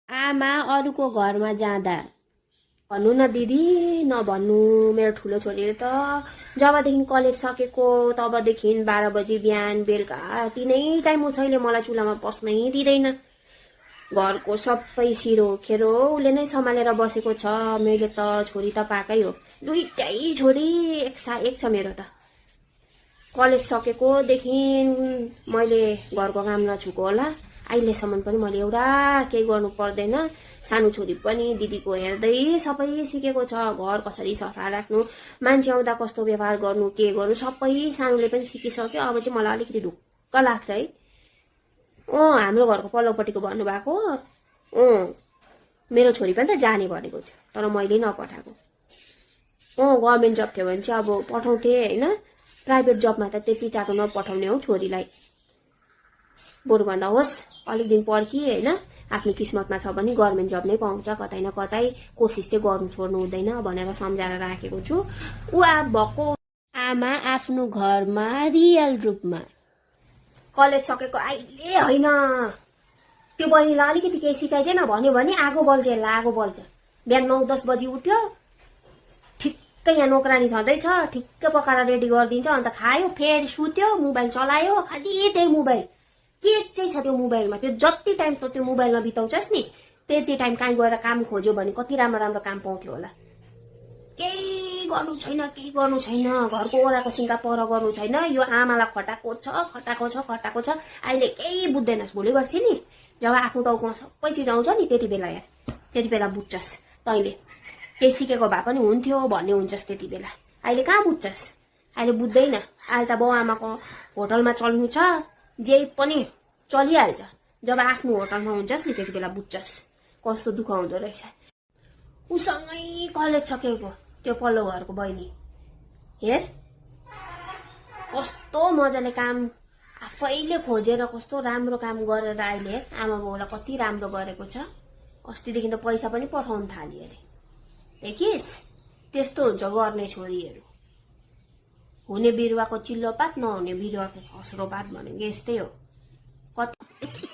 आमा अरूको घरमा जाँदा। भन्नु न दिदी, नभन्नु। मेरो ठुलो छोरीले त जबदेखि कलेज सकेको तबदेखि 12 बजी बिहान बेलुका तिनै टाइम उसैले मलाई चुलामा पस्नै दिँदैन। घरको सबै सिरो खेरो उसले नै सम्हालेर बसेको छ। मैले त छोरी त पाकै हो, दुईटै छोरी एक छ मेरो त। कलेज सकेकोदेखि मैले घरको काम नछुको होला, अहिलेसम्म पनि मैले एउटा केही गर्नु पर्दैन। सानो छोरी पनि दिदीको हेर्दै सबै सिकेको छ। घर कसरी सफा राख्नु, मान्छे आउँदा कस्तो व्यवहार गर्नु, के गर्नु, सबै सानोले पनि सिकिसक्यो। अब चाहिँ मलाई अलिकति ढुक्क लाग्छ है। हाम्रो घरको पल्लोपट्टिको भन्नुभएको, मेरो छोरी पनि त जाने भनेको थियो, तर मैले नपठाएको। गभर्मेन्ट जब थियो भने चाहिँ अब पठाउँथे होइन। प्राइभेट जबमा त त्यति टाढो नपठाउने हो छोरीलाई। बरु भन्दा होस् अलिक दिन पर्खी होइन, आफ्नो किस्मतमा छ भने गभर्मेन्ट जब नै पाउँछ, कतै न कतै कोसिस चाहिँ गर्नु छोड्नु हुँदैन भनेर सम्झाएर राखेको छु। भएको आमा आफ्नो घरमा रियल रूपमा। कलेज सकेको अहिले होइन, त्यो बहिनीलाई अलिकति केही सिकाइदिएन भन्यो भने आगो बल्छ, यसलाई आगो बल्छ। बिहान 9-10 बजी उठ्यो, ठिक्कै यहाँ नोकरानी छँदैछ, ठिक्क पकाएर रेडी गरिदिन्छ, अन्त खायो, फेरि सुत्यो, मोबाइल चलायो, खालि त्यही मोबाइल। के चाहिँ छ त्यो मोबाइलमा? त्यो जति टाइम त त्यो मोबाइलमा बिताउँछस् नि, त्यति टाइम कहीँ गएर काम खोज्यो भने कति राम्रो राम्रो काम पाउँथ्यो होला। केही गर्नु छैन, केही गर्नु छैन, घरको ओराको सिङ्गा पर गर्नु छैन। यो आमालाई खटाएको छ, खटाएको छ, खटाएको छ। अहिले केही बुझ्दैनस्। भोलि पर्सि नि जब आफ्नो टाउकोमा सबै चिज आउँछ नि, त्यति बेला यार, त्यति बेला बुझ्छस्। तैँले केही सिकेको भए पनि हुन्थ्यो भन्ने हुन्छस् त्यति बेला। अहिले कहाँ बुझ्छस्? अहिले बुझ्दैन। अहिले त बाउ आमाको होटलमा चल्नु छ, जे पनि चलिहाल्छ। जब आफ्नो होटलमा हुन्छस् नि त्यति बेला बुझ्छस् कस्तो दुःख हुँदो रहेछ। उसँगै कलेज सकेको त्यो पल्लो घरको बहिनी हेर, कस्तो मजाले काम आफैले खोजेर कस्तो राम्रो काम गरेर अहिले आमा बाउलाई कति राम्रो गरेको छ। अस्तिदेखि त पैसा पनि पठाउन थाल्यो अरे। देखिस्, त्यस्तो हुन्छ गर्ने छोरीहरू। हुने बिरुवाको चिल्लो पात, नहुने बिरुवाको खस्रो पात भनेको यस्तै हो। कति